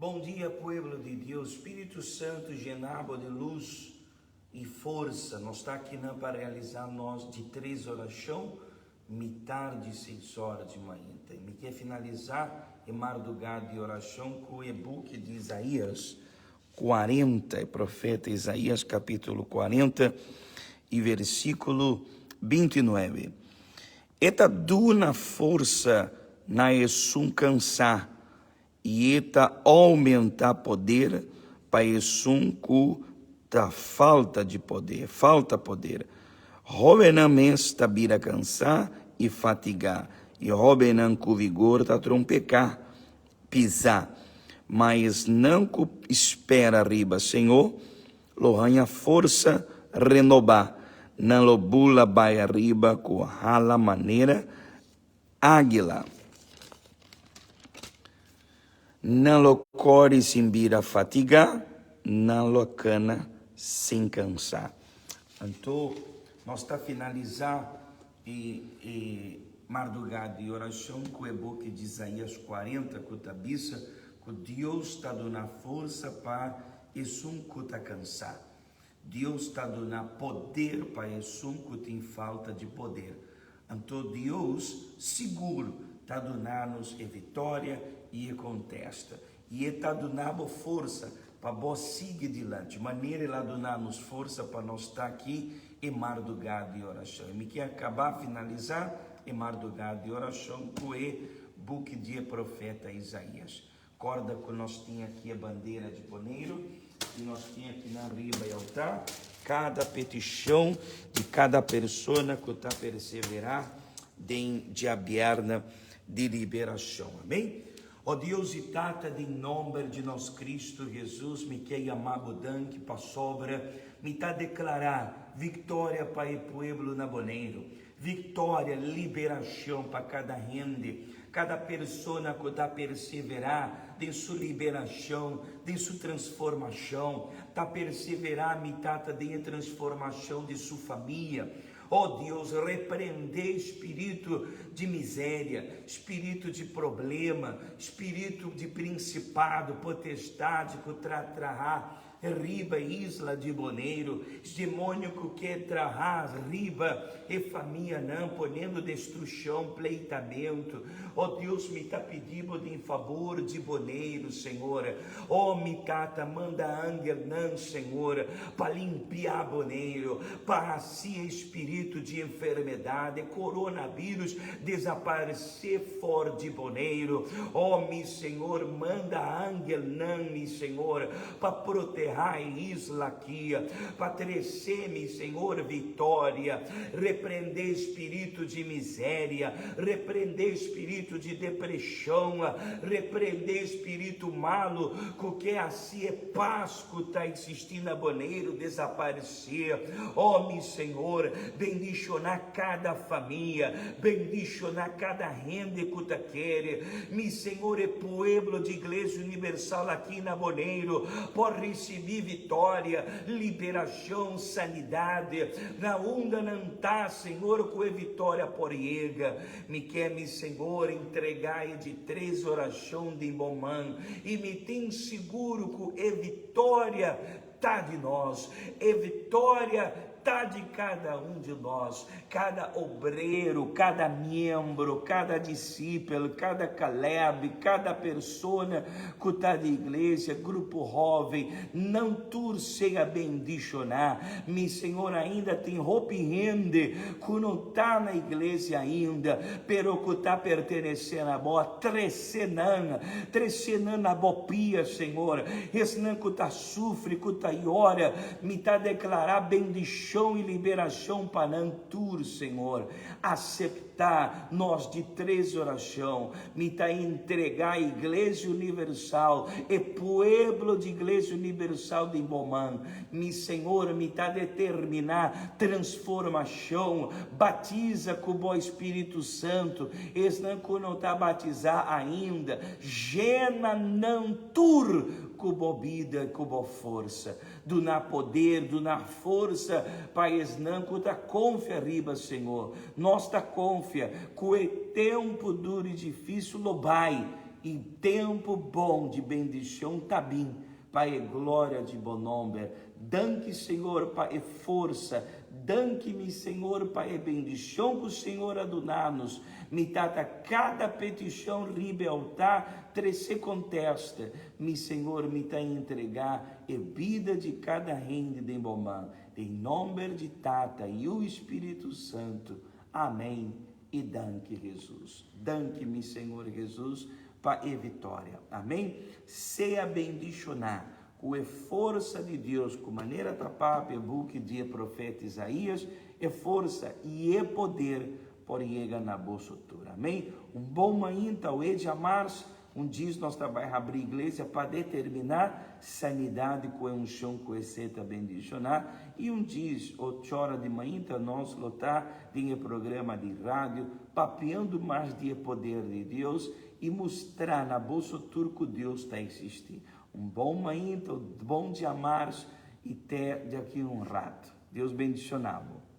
Bon dia pueblo di Dios, Spiritu Santo yena bo di luz y forsa. Nos ta akinan pa realisa nos di tres oracion mitar di seis ora di mainta. Y mi kier finalisa e marduga di oracion cu e buki di Isaías 40, e profeta Isaías capitulo 40 y versiculo 29. E ta duna forsa na esun cansa I e ta oumentá poder pa esun ku ta falta di poder, falta poder. Hóbennan mes ta bira kansá i fatigá, i hóbennan ku vigor ta trompeká, pisá. Ma esnan ku spera riba Señor lo haña forsa renobá, nan lo bula bai ariba ku hala manera Águila. Nan lo kore sin bira fatigá, nan lo kana sin kansá. Anto nos ta finalisá e e mardugá di orashon ku e buki di Isaías 40 ku ta bisa ku Dios ta duna forsa pa esun ku ta kansá. Dios ta duna poder pa esun ku tin falta di poder. Anto Dios sigur ta duna nos e vitoria i e kontesta. I e ta duna bo forsa pa bo sigui dilanti, manera el a duna nos forsa pa nos ta aki e mardugá di orashon. I mi ke akabá finalisá e mardugá di orashon ku e buki di e profeta Isaías. Corda cu nos tin aki e bandera di Boneiru y nos tin aki nan riba e altar cada peticion di cada persona cu ta persevera den djabièrnè di liberacion. Amen. O Dios y Tata, den nomber di nos Cristo Jesus mi ke yama Bo danki pasobra mi ta declara victoria pa e pueblo na Boneiru. Victoria, liberacion pa cada hende, cada persona cu ta persevera den su liberacion, den su transformacion, ta persevera, mi Tata, den e transformacion di su famia. Oh Dios, reprende spirito di miseria, spirito di problema, spirito di principado, potestad cu tra traha Riba isla di Boneiru, demonio ku ke traha riba e famianan ponendo destrushon, pleitamentu. O Dios, mi ta pidi bo den fabor di Boneiru, Señor. O mi Tata, manda angelnan, Señor, pa limpia Boneiru, pa hasi e spiritu di enfermedad, e coronavirus, desaparse for di Boneiru. O mi Señor, manda angelnan, mi Señor, pa protehá e isla aki, pa tresé, mi Señor, viktoria, reprendé spiritu di miseria, reprendé spiritu di depreshon, reprendé spiritu malu ku ke hasi e pas ku ta eksistí na Boneiru desaparesé. O mi Señor, bendishoná kada famia, bendishoná kada hende ku ta kere, Mi Señor, e pueblo di Iglesia Universal aki na Boneiru por ricibi vitoria, liberacion, sanidad. Na unda nan ta, Señor, cu e vitoria por yega. Mi ke, mi Señor, entrega e di tres oracion den Bo man, y mi tin sigur cu e vitoria ta di nos, e vitoria ta di kada un di nos, kada obrero, kada miembro, kada disipel, kada Caleb, kada persona ku ta di iglesia, grupo hoven, nan tur sea bendishoná. Mi Señor, ainda tin hopi hende ku no ta na iglesia ainda, pero ku ta pertenesé na Bo. Trese nan, trese nan na Bo pia, Señor, esnan ku ta sufri, ku ta yora, mi ta deklará bendishon i liberashon pa nan tur, Señor. Aseptá nos di tres orashon. Mi ta entregá Iglesia Universal, e pueblo di Iglesia Universal den Bo man. Mi Señor, mi ta determiná transformashon. Batiza ku Bo Spiritu Santu esnan ku no ta batizá ainda. Jena nan tur Ku bo bida, ku bo forsa. Duna poder, duna forsa pa esnan ku ta konfia riba Señor. Nos ta konfia ku e tempu duru i difísil lo bai. I tempu bon di bendishon ta bin pa e gloria di bo nomber. Danki Señor pa e forsa. Danki mi Señor pa e bendishon ku Señor a duna nos. Mi Tata kada petishon riba e altar trese kontesta. Mi Señor mi ta entregá e bida di kada hende den bo man. Den nomber di Tata, Yu i Spiritu Santu. Amèn i danki Hesus. Danki mi Señor Hesus pa e vitoria. Amèn. Sea bendishoná ku e forsa di Dios ku manera ta papia buki di e profeta Isaías, e forsa i e poder por yega na boso tur. Amèn. Un bon mainta oe djamars. Un djis nos ta bai habri iglesia pa determiná sanidad ku e unshon ku esei ta bendishoná, i un djis ochora di mainta nos lo ta den e programa di radio papiando mas di e poder di Dios i mustrá na boso tur ku Dios ta eksistí. Un bon mainta, un bon djamars i te djaki un rato. Dios bendishoná bo.